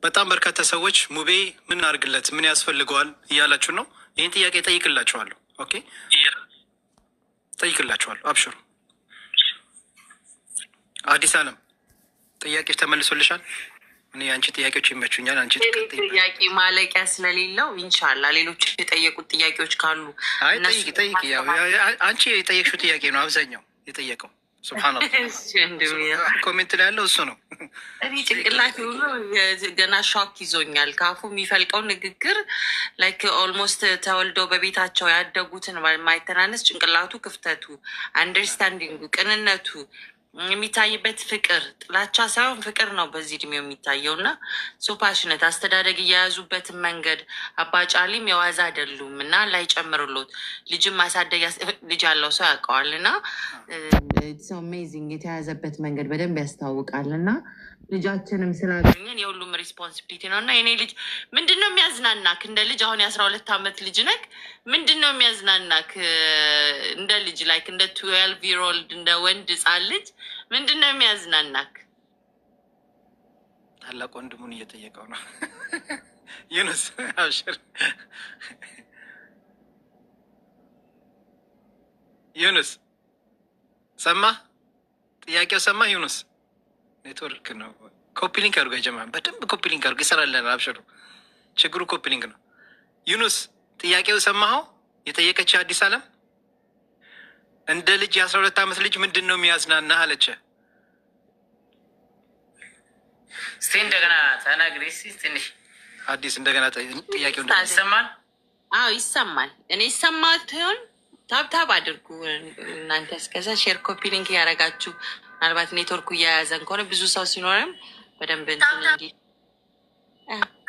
በጣም በርካታ ሰዎች ሙቤ ምን አድርግለት፣ ምን ያስፈልገዋል እያላችሁ ነው። ይህን ጥያቄ ጠይቅላችኋለሁ። Okay፣ ጠይቅላችኋለሁ። አብሽሩ። አዲስ አለም፣ ጥያቄዎች ተመልሶልሻል? እኔ የአንቺ ጥያቄዎች ይመቹኛል። አንቺ ጥያቄ ማለቂያ ስለሌለው ኢንሻላ ሌሎች የጠየቁት ጥያቄዎች ካሉ አይ፣ ጠይቂ ጠይቂ። አንቺ የጠየቅሽው ጥያቄ ነው አብዛኛው የጠየቀው። ሱብሃነላህ፣ comment ላይ ያለው እሱ ነው። እኔ ጭንቅላት ሁሉ ገና shock ይዞኛል። ከአፉ የሚፈልቀው ንግግር like almost ተወልደው በቤታቸው ያደጉትን የማይተናነስ ጭንቅላቱ፣ ክፍተቱ፣ understanding ኡ፣ ቅንነቱ የሚታይበት ፍቅር፣ ጥላቻ ሳይሆን ፍቅር ነው በዚህ እድሜው የሚታየው። እና so passionate አስተዳደግ እየያዙበትን መንገድ አባጫሊም የዋዛ አይደሉም እና ላይጨምርሎት ልጅም ማሳደግ ልጅ ያለው ሰው ያውቀዋል። እና amazing የተያዘበት መንገድ በደንብ ያስታውቃል። እና ልጃችንም ስላገኘን የሁሉም responsibility ነው። እና የኔ ልጅ፣ ምንድን ነው የሚያዝናናክ እንደ ልጅ? አሁን የ12 ዓመት ልጅ ነክ፣ ምንድን ነው የሚያዝናናክ እንደ ልጅ፣ like እንደ 12 year old፣ እንደ ወንድ ህፃን ልጅ ምንድን ነው የሚያዝናናክ? ታላቅ ወንድሙን እየጠየቀው ነው። ዩኑስ፣ አብሽር ዩኑስ፣ ሰማ፣ ጥያቄው ሰማ ዩኑስ። ኔትወርክ ነው። Copy link አድርጎ ጀማ፣ በደንብ copy link አድርጎ ይሰራለን። አብሽሩ፣ ችግሩ copy link ነው። ዩኑስ፣ ጥያቄው ሰማኸው? የጠየቀች አዲስ አለም እንደ ልጅ፣ የ12 ዓመት ልጅ ምንድን ነው የሚያዝናናህ አለች። እስቲ እንደገና ተናግሪ እስቲ ትንሽ። አዲስ፣ እንደገና ጥያቄው። ይሰማል? አዎ፣ ይሰማል። እኔ ይሰማት ይሆን? Tap tap አድርጉ እናንተ እስከዛ share፣ copy link እያደረጋችሁ። ምናልባት ኔትወርኩ እያያዘን ከሆነ ብዙ ሰው ሲኖርም በደንብ እንትን እንዲ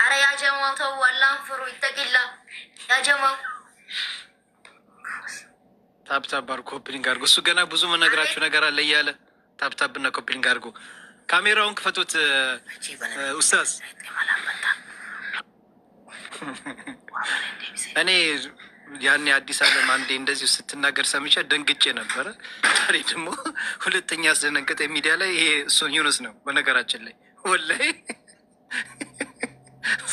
አረ ያጀማው ተው፣ አላህን ፍሩ፣ ይተቂላ ያጀማው። Tap tap አድርጎ፣ copy link አድርጎ። እሱ ገና ብዙ መነግራችሁ ነገር አለ እያለ tap tap እና copy link አድርጎ። ካሜራውን ክፈቱት ኡስታዝ። እኔ ያኔ አዲስ አለም አንዴ እንደዚሁ ስትናገር ሰምቼ ደንግጬ ነበረ። ዛሬ ደግሞ ሁለተኛ ያስደነገጠ ሚዲያ ላይ ይሄ እሱን ዩኑስ ነው። በነገራችን ላይ ወላሂ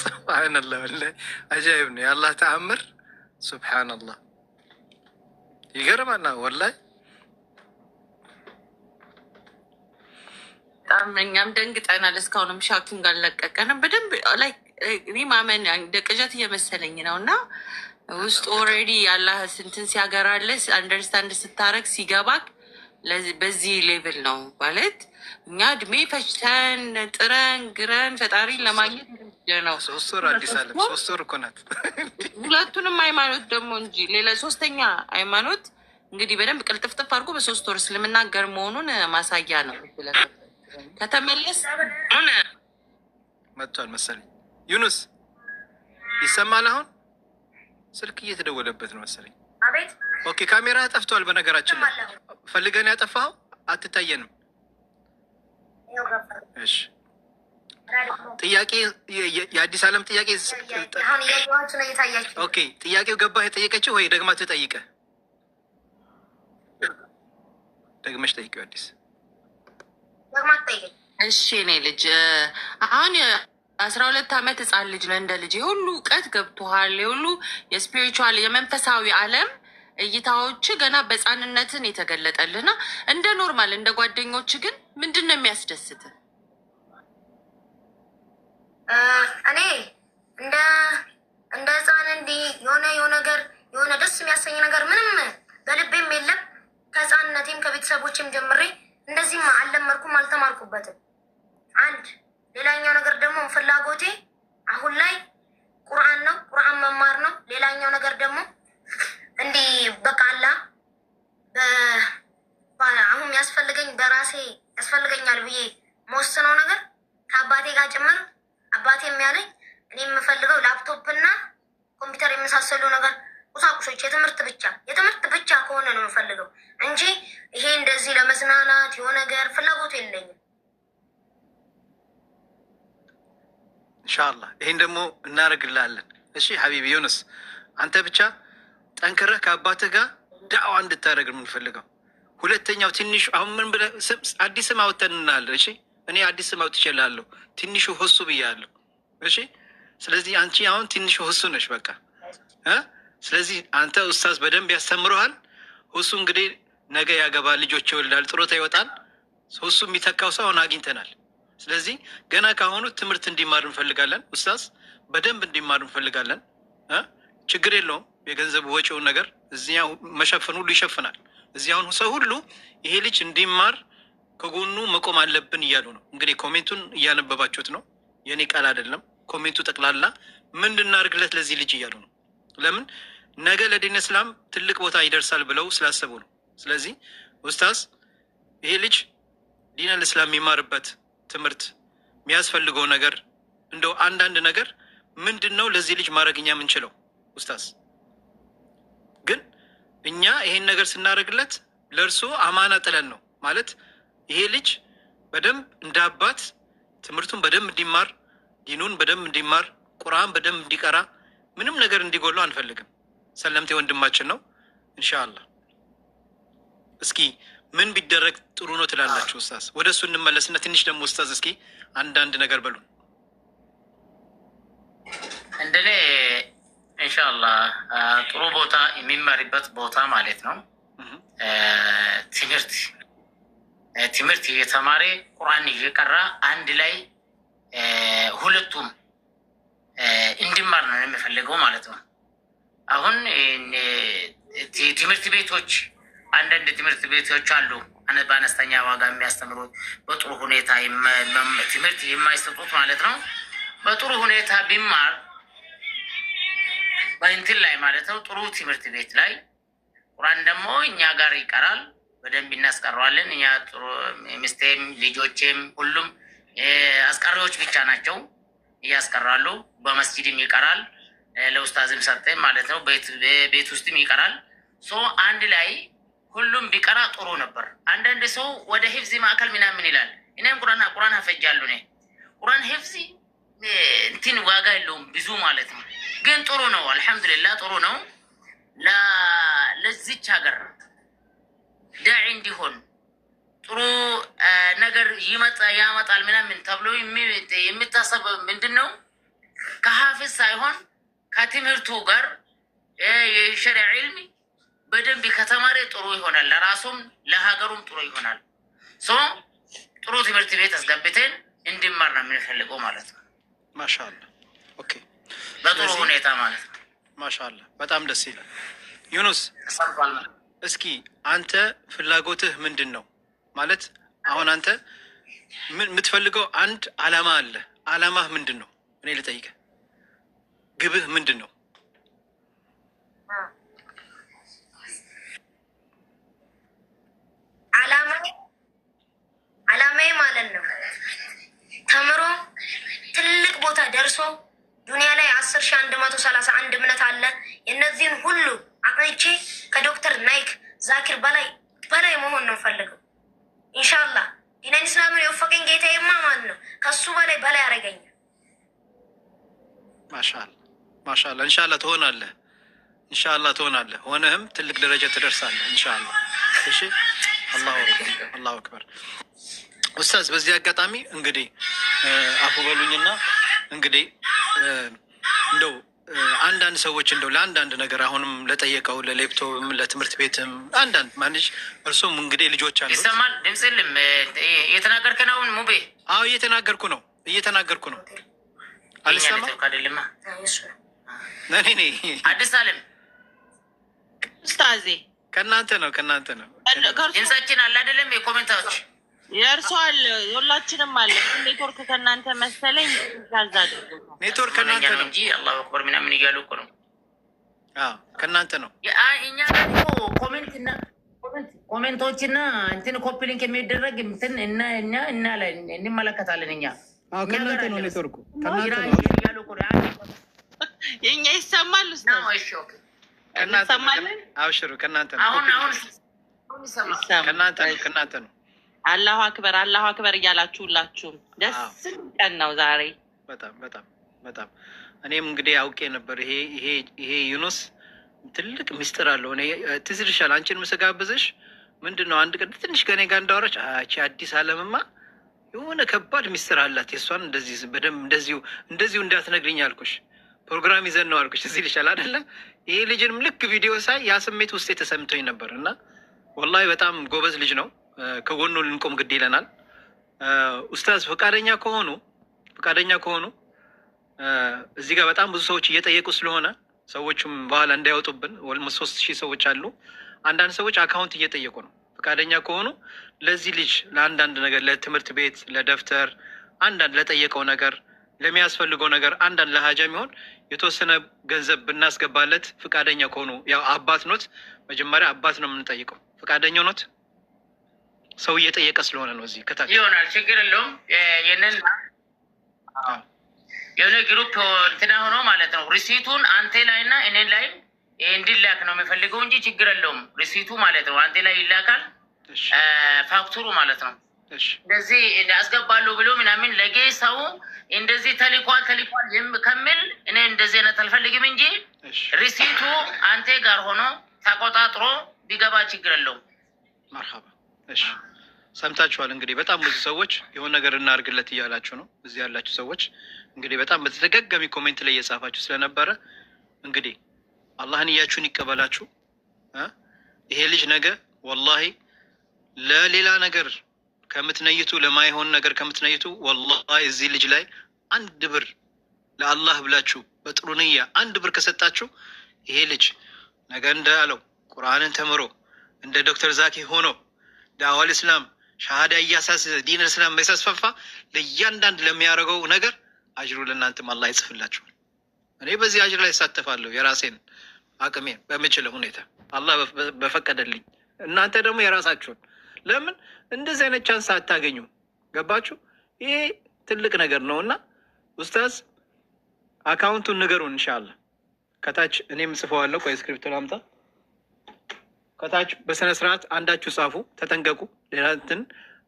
ሱብሓነላህ፣ ወላሂ አጃይብ ነው የአላህ ተአምር። ሱብሓነላህ፣ ይገርማል ወላሂ። በጣም እኛም ደንግጠናል። እስካሁንም shocking አልለቀቀንም። በደንብ like እኔ ማመን እንደ ቅዠት እየመሰለኝ ነው። እና ውስጥ already ያላህ ስንትን ሲያገራለህ፣ understand ስታረግ፣ ሲገባክ በዚህ level ነው። ማለት እኛ እድሜ ፈጅተን ጥረን ግረን ፈጣሪን ለማግኘት ነው። 3 ወር፣ አዲስ አለም፣ 3 ወር እኮ ናት። ሁለቱንም ሃይማኖት ደግሞ እንጂ ሌላ ሶስተኛ ሃይማኖት እንግዲህ በደንብ ቅልጥፍጥፍ አድርጎ በ3 ወር እስልምና ገር መሆኑን ማሳያ ነው። ከተመለስ መጥቷል መሰለኝ። ዩኑስ፣ ይሰማል? አሁን ስልክ እየተደወለበት ነው መሰለኝ። አቤት። Okay፣ ካሜራ ጠፍቷል። በነገራችን ላይ ፈልገን ያጠፋኸው፣ አትታየንም። እሺ፣ ጥያቄ፣ የአዲስ ዓለም ጥያቄ። አሁን እያየኋችሁ ነው፣ እየታያችሁ። Okay፣ ጥያቄው ገባህ የጠየቀችው ወይ ደግማ ትጠይቀ? ደግመሽ ጠይቂው አዲስ። ደግማ ትጠይቀኝ። እሺ እኔ ልጅ፣ አሁን 12 ዓመት ህፃን ልጅ ነህ። እንደ ልጅ የሁሉ እውቀት ገብቶሃል። የሁሉ የ spiritual፣ የመንፈሳዊ ዓለም እይታዎች ገና በህፃንነትን የተገለጠልህና እንደ normal እንደ ጓደኞች ግን ምንድን ነው የሚያስደስት? እኔ እንደ ህፃን እንዲህ የሆነ ነገር፣ የሆነ ደስ የሚያሰኝ ነገር ምንም በልቤም የለም። ከህፃንነቴም ከቤተሰቦቼም ጀምሬ እንደዚህም አልለመድኩም፣ አልተማርኩበትም። አንድ ሌላኛው ነገር ደግሞ ፍላጎቴ አሁን ላይ ቁርአን ነው፣ ቁርአን መማር ነው። ሌላኛው ነገር ደግሞ እንዲህ በቃ አላ አሁን ያስፈልገኝ፣ በራሴ ያስፈልገኛል ብዬ መወስነው ነገር ከአባቴ ጋር ጭምር፣ አባቴ የሚያለኝ እኔ የምፈልገው ላፕቶፕ እና ኮምፒውተር የመሳሰሉ ነገር ቁሳቁሶች፣ የትምህርት ብቻ ከሆነ ነው የምፈልገው እንጂ ይሄ እንደዚህ ለመዝናናት የሆነ ነገር ፍላጎቱ የለኝም። ኢንሻአላህ ይሄን ደግሞ እናደርግልሃለን። እሺ ሐቢቢ ዩኑስ፣ አንተ ብቻ ጠንክረህ ከአባትህ ጋር ዳዕዋ እንድታደርግ ነው የምንፈልገው። ሁለተኛው ትንሹ አሁን ምን ብለህ አዲስ ስም አውጥተንልሃል። እሺ፣ እኔ አዲስ ስም አውጥቼልሃለሁ። ትንሹ ሁሱ ብያለሁ። እሺ። ስለዚህ አንቺ አሁን ትንሽ ሁሱ ነሽ በቃ እ ስለዚህ አንተ ኡስታዝ በደንብ ያስተምረሃል። ሁሱ እንግዲህ ነገ ያገባል፣ ልጆች ይወልዳል፣ ጡረታ ይወጣል። ሁሱ የሚተካው ሰው አሁን አግኝተናል። ስለዚህ ገና ካሁኑ ትምህርት እንዲማር እንፈልጋለን። ኡስታዝ በደንብ እንዲማር እንፈልጋለን። እ ችግር የለውም የገንዘብ ወጪውን ነገር እዚያ መሸፈን ሁሉ ይሸፍናል። እዚህ አሁን ሰው ሁሉ ይሄ ልጅ እንዲማር ከጎኑ መቆም አለብን እያሉ ነው። እንግዲህ comment ኡን እያነበባችሁት ነው፣ የእኔ ቃል አይደለም። Comment ኡ ጠቅላላ ምን እንድናደርግለት ለዚህ ልጅ እያሉ ነው። ለምን ነገ ለዲን እስላም ትልቅ ቦታ ይደርሳል ብለው ስላሰቡ ነው። ስለዚህ ኡስታዝ ይሄ ልጅ ዲን አልእስላም የሚማርበት ትምህርት የሚያስፈልገው ነገር እንደው አንዳንድ ነገር ምንድን ነው ለዚህ ልጅ ማድረግ እኛ የምንችለው ኡስታዝ? ግን እኛ ይሄን ነገር ስናደርግለት ለእርሱ አማና ጥለን ነው ማለት ይሄ ልጅ በደንብ እንደ አባት ትምህርቱን በደንብ እንዲማር፣ ዲኑን በደንብ እንዲማር፣ ቁርአን በደንብ እንዲቀራ፣ ምንም ነገር እንዲጎለው አንፈልግም። ሰለምቴ ወንድማችን ነው። ኢንሻአላህ እስኪ ምን ቢደረግ ጥሩ ነው ትላላችሁ ኡስታዝ? ወደ እሱ እንመለስና ትንሽ ደግሞ ኡስታዝ እስኪ አንዳንድ ነገር በሉን። እንደኔ ኢንሻአላህ ጥሩ ቦታ የሚማርበት ቦታ ማለት ነው። ትምህርት ትምህርት እየተማረ ቁርአን እየቀራ አንድ ላይ ሁለቱም እንዲማር ነው የሚፈልገው ማለት ነው። አሁን ትምህርት ቤቶች አንዳንድ ትምህርት ቤቶች አሉ በአነስተኛ ዋጋ የሚያስተምሩት፣ በጥሩ ሁኔታ ትምህርት የማይሰጡት ማለት ነው። በጥሩ ሁኔታ ቢማር በእንትን ላይ ማለት ነው፣ ጥሩ ትምህርት ቤት ላይ ቁርአን ደግሞ እኛ ጋር ይቀራል፣ በደንብ እናስቀረዋለን። እኛ ጥሩ ሚስቴም ልጆቼም ሁሉም አስቀሪዎች ብቻ ናቸው፣ እያስቀራሉ። በመስጂድም ይቀራል፣ ለኡስታዝም ሰጠን ማለት ነው። ቤት ውስጥም ይቀራል። So አንድ ላይ ሁሉም ቢቀራ ጥሩ ነበር። አንዳንድ ሰው ወደ ሂፍዝ ማዕከል ምናምን ይላል። እኔም ቁርአን ሀፈጃለሁ። እኔ ቁርአን ሂፍዝ እንትን ዋጋ የለውም ብዙ ማለት ነው፣ ግን ጥሩ ነው። አልሐምዱሊላህ ጥሩ ነው። ለዚች ሀገር ዳዒ እንዲሆን ጥሩ ነገር ያመጣል ምናምን ተብሎ የሚታሰብ ምንድን ነው? ከሀፊዝ ሳይሆን ከትምህርቱ ጋር የሸሪዓ ዒልም በደንብ ከተማረ ጥሩ ይሆናል። ለራሱም ለሀገሩም ጥሩ ይሆናል። So ጥሩ ትምህርት ቤት አስገብተን እንዲማር ነው የምንፈልገው ማለት ነው። ማሻአላህ okay፣ በጥሩ ሁኔታ ማለት ነው። ማሻአላህ በጣም ደስ ይላል። ዩኑስ እስኪ አንተ ፍላጎትህ ምንድን ነው? ማለት አሁን አንተ የምትፈልገው አንድ አላማ አለ። አላማህ ምንድን ነው? እኔ ልጠይቅህ፣ ግብህ ምንድን ነው? አላማዬ ማለት ነው ተምሮ ትልቅ ቦታ ደርሶ ዱንያ ላይ 10,131 እምነት አለ። የእነዚህን ሁሉ አቅንቼ ከዶክተር ናይክ ዛኪር በላይ በላይ መሆን ነው ፈልገው። ኢንሻአላህ ዲነል ኢስላምን የወፈቀኝ ጌታዬማ ማለት ነው ከሱ በላይ በላይ ያደርገኛል። ማሻአላህ ማሻአላህ። ኢንሻአላህ ትሆናለህ። ኢንሻአላህ ትሆናለህ። ሆነህም ትልቅ ደረጃ ትደርሳለህ ኢንሻአላህ። እሺ፣ አላሁ አክበር፣ አላሁ አክበር። ኡስታዝ በዚህ አጋጣሚ እንግዲህ አፉ በሉኝና እንግዲህ እንደው አንዳንድ ሰዎች እንደው ለአንዳንድ ነገር አሁንም ለጠየቀው ለሌፕቶፕም ለትምህርት ቤትም አንዳንድ ማንሽ እርሱም እንግዲህ ልጆች አሉት። ይሰማል? ድምፅ የለም። እየተናገርክ ነው ሙቤ? አዎ እየተናገርኩ ነው፣ እየተናገርኩ ነው። አልሰማ አይደለማ። እኔ አዲስ አለም ኡስታዜ ከእናንተ ነው፣ ከእናንተ ነው። ድምጻችን አለ አይደለም? የ comment ኦች የእርሶ አለ፣ ሁላችንም አለ። ኔትወርክ ከእናንተ መሰለኝ። ያዝ አድርጎታል። ኔትወርክ ከእናንተ ነው እንጂ አላሁ አክበር ምናምን እያሉ እኮ ነው። አዎ ከእናንተ ነው። እኛ comment እና comment ኦችና እንትን copy link የሚደረግ እንትን እና እና እና ላይ እንመለከታለን። እኛ አዎ ከእናንተ ነው ኔትወርኩ ከእናንተ ነው። እያሉ እኮ ነው። የእኛ ይሰማል ኡስታዝ? እሺ okay። ከእናንተ ነው። እንሰማለን? አብሽሩ ከእናንተ ነው። አሁን አሁን ይሰማል። ከእናንተ ነው። ከእናንተ ነው። አላሁ አክበር አላሁ አክበር እያላችሁ ሁላችሁም ደስ የሚል ቀን ነው ዛሬ። በጣም በጣም በጣም እኔም እንግዲህ አውቄ ነበር። ይሄ ይሄ ይሄ ዩኑስ ትልቅ ሚስጥር አለው። እኔ ትዝ ይልሻል አንቺን ምስጋብዝሽ ምንድን ነው አንድ ቀን ትንሽ ከኔ ጋር እንዳወራች አቺ አዲስ አለምማ የሆነ ከባድ ሚስጥር አላት። የእሷን እንደዚህ በደንብ እንደዚሁ እንደዚሁ እንዳትነግሪኝ አልኩሽ። ፕሮግራም ይዘን ነው አልኩሽ። እዚህ ልሻል አይደለ? ይሄ ልጅንም ልክ ቪዲዮ ሳይ ያ ስሜት ውስጤ ተሰምቶኝ ነበር እና ወላሂ በጣም ጎበዝ ልጅ ነው። ከጎኑ ልንቆም ግድ ይለናል። ኡስታዝ ፈቃደኛ ከሆኑ እዚህ ጋር በጣም ብዙ ሰዎች እየጠየቁ ስለሆነ ሰዎቹም በኋላ እንዳይወጡብን፣ almost 3000 ሰዎች አሉ። አንዳንድ ሰዎች account እየጠየቁ ነው። ፈቃደኛ ከሆኑ ለዚህ ልጅ ለአንዳንድ ነገር፣ ለትምህርት ቤት፣ ለደብተር፣ አንዳንድ ለጠየቀው ነገር፣ ለሚያስፈልገው ነገር፣ አንዳንድ ለሀጃ የሚሆን የተወሰነ ገንዘብ ብናስገባለት ፈቃደኛ ከሆኑ፣ ያው አባት ኖት፣ መጀመሪያ አባት ነው የምንጠይቀው። ፈቃደኛ ኖት? ሰው እየጠየቀ ስለሆነ ነው እዚህ ከታች። ይሆናል፣ ችግር የለውም። ይህንን የሆነ group እንትና ሆኖ ማለት ነው። Receipt ኡን አንቴ ላይ እና እኔ ላይ እንዲላክ ነው የሚፈልገው እንጂ ችግር የለውም። Receipt ኡ ማለት ነው አንቴ ላይ ይላካል፣ ፋክቱሩ ማለት ነው። እንደዚህ አስገባለሁ ብሎ ምናምን ለጌ ሰው እንደዚህ ተልኳል ተልኳል ከሚል እኔ እንደዚህ አይነት አልፈልግም እንጂ receipt ኡ አንቴ ጋር ሆኖ ተቆጣጥሮ ቢገባ ችግር የለውም። መርሐባ። እሺ፣ ሰምታችኋል። እንግዲህ በጣም ብዙ ሰዎች የሆነ ነገር እናድርግለት እያላችሁ ነው። እዚህ ያላችሁ ሰዎች እንግዲህ በጣም በተደጋጋሚ comment ላይ እየጻፋችሁ ስለነበረ እንግዲህ አላህ ንያችሁን ይቀበላችሁ። ይሄ ልጅ ነገ ወላሂ ለሌላ ነገር ከምትነይቱ፣ ለማይሆን ነገር ከምትነይቱ፣ ወላሂ እዚህ ልጅ ላይ 1 ብር ለአላህ ብላችሁ በጥሩ ንያ 1 ብር ከሰጣችሁ ይሄ ልጅ ነገ እንዳለው ቁርአንን ተምሮ እንደ ዶክተር ዛኪ ሆኖ ዳዕዋል እስላም ሻሃዳ እያሳስዘ ዲን እስላም ሲያስፋፋ ለእያንዳንድ ለሚያደርገው ነገር አጅሩ ለእናንተም አላህ ይጽፍላችኋል። እኔ በዚህ አጅር ላይ እሳተፋለሁ የራሴን አቅሜን በምችለው ሁኔታ አላህ በፈቀደልኝ። እናንተ ደግሞ የራሳችሁን። ለምን እንደዚህ አይነት chance አታገኙ? ገባችሁ? ይሄ ትልቅ ነገር ነው እና ኡስታዝ account ኡን ንገሩን ኢንሻአላህ። ከታች እኔም ጽፈዋለሁ። ቆይ ስክሪፕቶ ላምጣ። ከታች በስነ ስርዓት አንዳችሁ ጻፉ፣ ተጠንቀቁ። ሌላ እንትን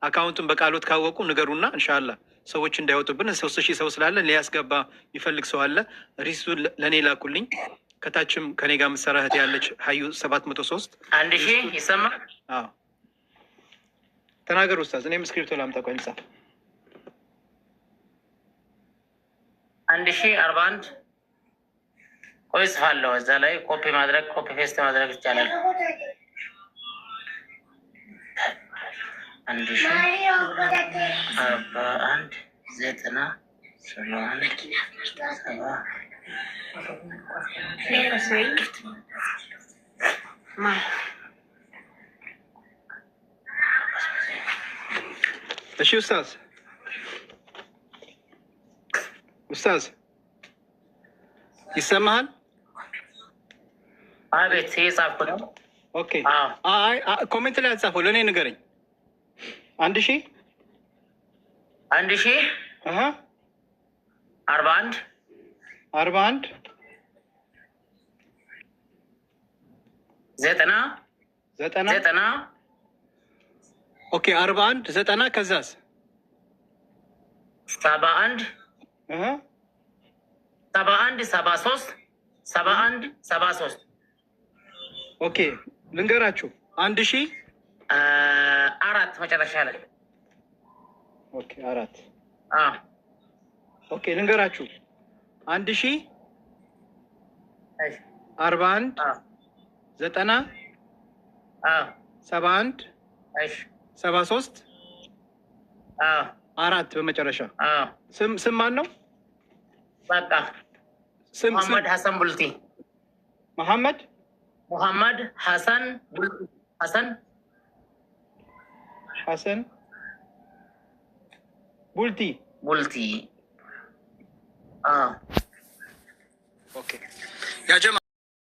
account ኡን በቃሎት ካወቁ ንገሩና ኢንሻአላህ ሰዎች እንዳይወጡብን። 3000 ሰው ስላለ ሊያስገባ የሚፈልግ ሰው አለ። Receipt ኡን ለእኔ ላኩልኝ። ከታችም ከኔ ጋር የምትሰራ እህት ያለች ሀዩ 703። 1000 ይሰማል። አዎ፣ ተናገር ኡስታዝ። እኔም ስክሪፕቶ ላምጣ። ቆይ ልጻፍ። 1041። ቆይ ጽፋለሁ። እዛ ላይ ኮፒ ማድረግ፣ copy paste ማድረግ ይቻላል። 1041 90 71 7። እሺ ኡስታዝ፣ ኡስታዝ ይሰማሃል? አቤት፣ እየጻፍኩ ነው። Okay። አይ comment ላይ አልጻፈው፣ ለእኔ ንገረኝ። 1000 1000 41 41 90 90 90 Okay፣ 41 90፣ ከዛስ? 71 71 73 71 73። Okay፣ ልንገራችሁ፣ 1000 አራት መጨረሻ ላይ። Okay፣ አራት። Okay፣ ልንገራችሁ፣ 1041 90 71 73 አራት በመጨረሻ። ስም ማን ነው? በቃ። ስም? ሙሐመድ ሀሰን ቡልቲ። መሐመድ ሙሐመድ ሀሰን ቡልቲ፣ ሀሰን። ሐሰን ቡልቲ። ቡልቲ። Okay ያ ጀማ።